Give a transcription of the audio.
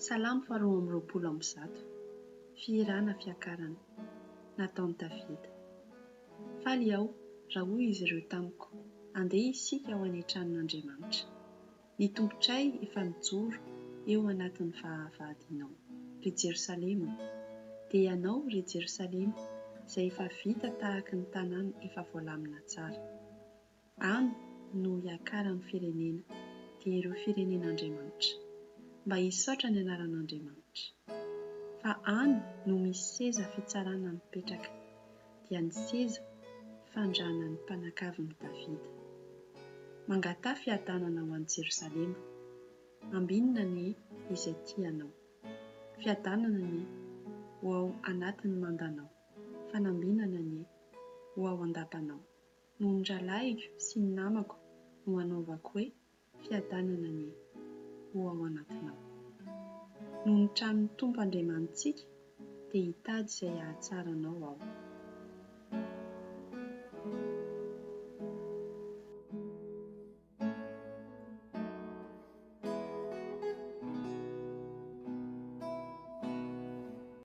Salamo faharoa amby roapolo amby zato, Fihirana fiakarana, nataon'i Davida. Faly aho raha hoy izy ireo tamiko, Andeha isika ho any an-tranon'Andriamanitra. Ny tongotray efa mijoro eo anatin'ny vahavahadinao, ry Jerosalema ô! Dia ianao, ry Jerosalema, izay efa vita tahaky ny tanàna efa voalamina tsara. Any no hiakaran'ny firenena, dia ireo firenen'Andriamanitra, mba hisaotra ny anaran'Andriamanitra. Fa any no misy seza fitsarana mipetraka, dia ny seza fandranan'ny mpanakavin'i Davida. Mangataha fiadanana ho an'i Jerosalema. Ambinina anie izay tia anao. Fiadanana anie ho ao anatin'ny mandanao. Fanambinana anie ho ao an-dapanao. Noho ny rahalahiko sy ny namako no anaovako hoe fiadanana anie ho ao anatinao. Noho ny tranon'ny Tompo Andriamanitsika dia hitady izay hahatsara anao aho.